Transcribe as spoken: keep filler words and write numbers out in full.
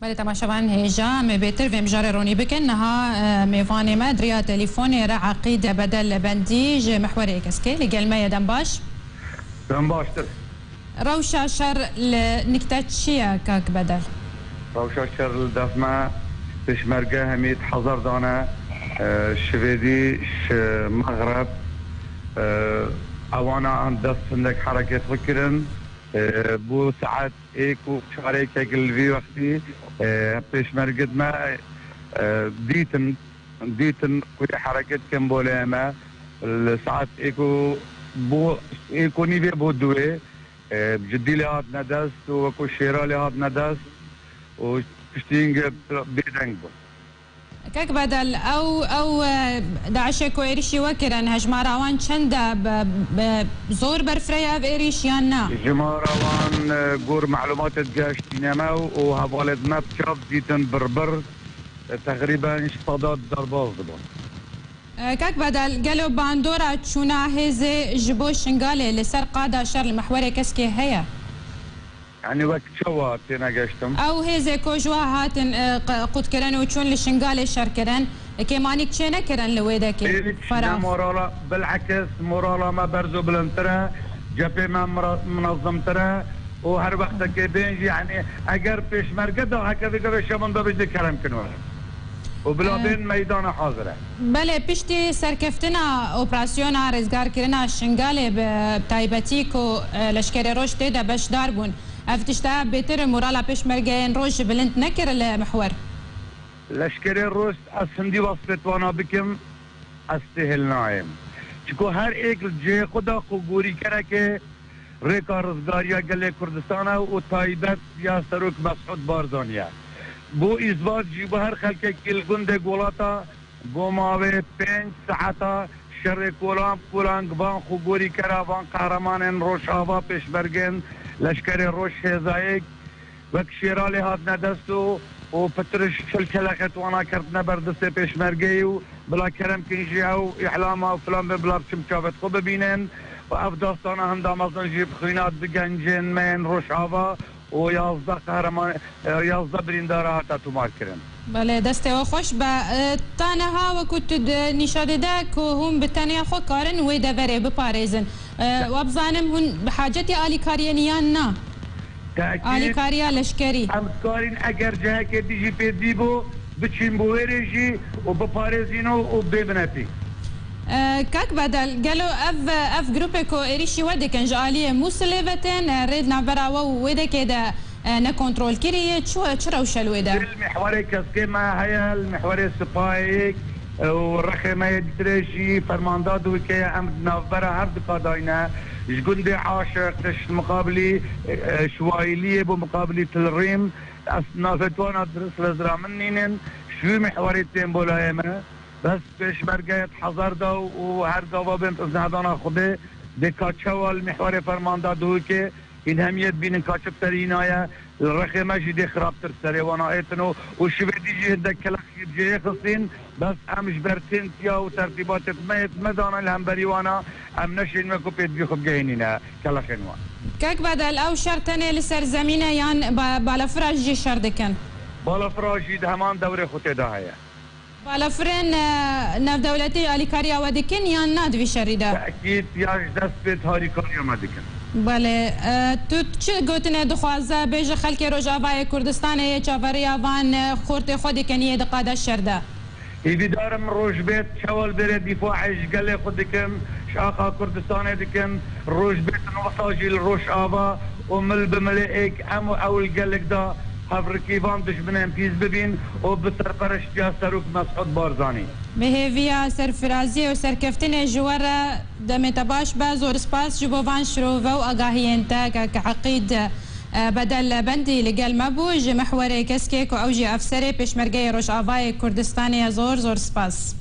Belê, temaşevan hêja, em ê bêtir vê mijarê ronî bikin. Niha, e, mêvanê me di riya telîfonê re Eqîd Bedel Bendî ji Mihwerê Keskê li gel me ye. Dem baş. Dem baştir. Rewşa şer li nikte çi ye, kak Bedel? Rewşa şer li def me, pêşmerge hemî di hezar dane, e, şivêdî ji Mexreb, e, ewana an dest hindek hereket xwe kirin. E, bû saet êk û çarêkek li vî wextî, e, pêşmergit me, e, dîtin, dîtin ku yê hereket kin bo lê me. Li saet êk û, bû êk û nîvê bû duwê, e, ji dîlê hatine dest û wekû şêra lê hatine dest û piştî hingê bêdeng bûn. Kek Bedel, ew, ew, e, DAIŞê ku êrîşî we kirin, hejmara wan çend e? Bi, bi zor berfireye ev êrîş yan na? Jimara wan, e, gor melumatê digeştîne me û hevalêt me bi çav dîtin birbir, e, teqrîben ji seda derbas dibin. E, kek Bedel, gelo bandora çûna hêzê ji bo Şingalê li ser qada şer li Mihwerê Keskê heye? Yanî wek çawa têne geştim? Ew hêzê ku ji we hatin, e, q-, qutkirin û çûn li Şingalê şer kirin, kêmanîk çênekirin li wê dekê? Hiç ne Faraz. Morala, bilekis morala me berz û bilindtir e, cephê me mira-, minezimtir e û her wextekê bên jî, yanî eger pêşmerge daxekeve gavê şevan da bijde kerem kin were. Û bila, e, bên meydana hazir e. Belê, piştî serkeftina operasyona rêzgarkirina Şingalê bi taybetî ku, e, Leşkerê Roj tê de beşdar bûn, ev tişta bêtir morala pêşmergeyên Roj bilind nekir li Mihwer? Leşkerê Roj, ez hindî wesfê wana bikim, ez têhil nayêm. Çiko her êk li cihê xwe da ku gorîkerekê rêka rizgariya gelê Kurdistan e û taybet ya Serok Mesûd Barzanî ye. Bo îsbat jî, bo her xelkekî li gundê Golata, bo mavê pênc saeta şerê kolan kolan van xwe gorîkera van qehremanên Rojava, pêşmergên Leşkerê Roj, hêzayek wek şêra lê hatine dest û, û pitir ji çil kelexê wana ketine ber destê pêşmergeyê û bila kerem kin jî ew îhlama û filan be bila biçin çavêt xwe bibînin û ev dastana hinda mezin jî bi xwîna du gencên me yên Rojava û yazdeh qehreman, e, yazdeh birîndara hate tomar kirin. Belê, destê we xweş be. E, ta niha wekû tu di nîşa dide ku hûn bi tenya xwe karin wê deverê biparêzin. E, we bizanim hûn bi hacetî alîkariyê ne yan na? Tekîd. Alîkariya leşkerî. Em dikarin eger cihekê dijî pê dî bû, biçin bo wêrê jî û biparêzîn û, û bêbine pî. E, kak Bedel, gelo ev, ev grûpê ku êrîşî we dikin ji aliyê Mûsilê ve tên, e, rê di navbera we û wê dekê de, e, nekontrolkirî ye? Çi, çi rewşe li wê de? Li mihwerê keskê me heye, li mihwerê sipayê, e, û rexê me yê dîtirê jî fermanda dûkê ye. Em di navbera her du kadayne, ji gundê Aşiq, ji miqabilî, e, Şwayiliyê bo miqabilî Tilrîm, ez navê wana dirist li zira min nînin, ji wî mihwerê tên bo layê me. Bes pêşmergeyê di hezar da û her gava bên bi iznedana Xwedê dê ka çawa li mihwerê fermanda dûkê, hîn hemiyê dibînin ka çi bi serî hînaye, li rexê me jî dê xirabtir serê wana êtin û, û şivêdî jî hindek kelex jî bi cihê xistîn, bes em ji ber têntiya û tertîbatê me yê me dana li hemberî wana, em neşên wekû pêdivî xwe bigehînîne kelexên wan. Kek Bedel, ew şer tenê li ser zemîn e yan ba-, balafira jî şer dikin? Balafira jî di heman dewrê xwe tê de heye. Balafirên, e, navdewletî alîkariya we dikin yan na di vî şerî de? Tekîd ya ji dest pê harîkariya me dikin. Belê. E, tu çi gotinê dixwaze bêje xelkê Rojavayê Kurdistanê yê çaveriya van, e, xortê xwe dikin yê di qada şer de? Hêvîdar im roj bêt çawa li bêrê dîfaê ji gelê xwe dikin, ji axa Kurdistanê dikin, roj bêt wisa jî li Rojava û mil bi milê êk em û ew li gelek da hevrikî van dijminên pîs bibîn û bi serpereştiya Serok Mesûd Barzanî. Bi hêviya serfiraziyê û serkeftinê ji we re demê te baş be. Zor spas ji bo van şirove û agahiyên te, kek Eqîd, e, Bedel Bendî li gel me bû. Ji mihwerê keskê ku ew jî efserê pêşmergeyê Rojavayê Kurdistanê ye, zor, zor spas.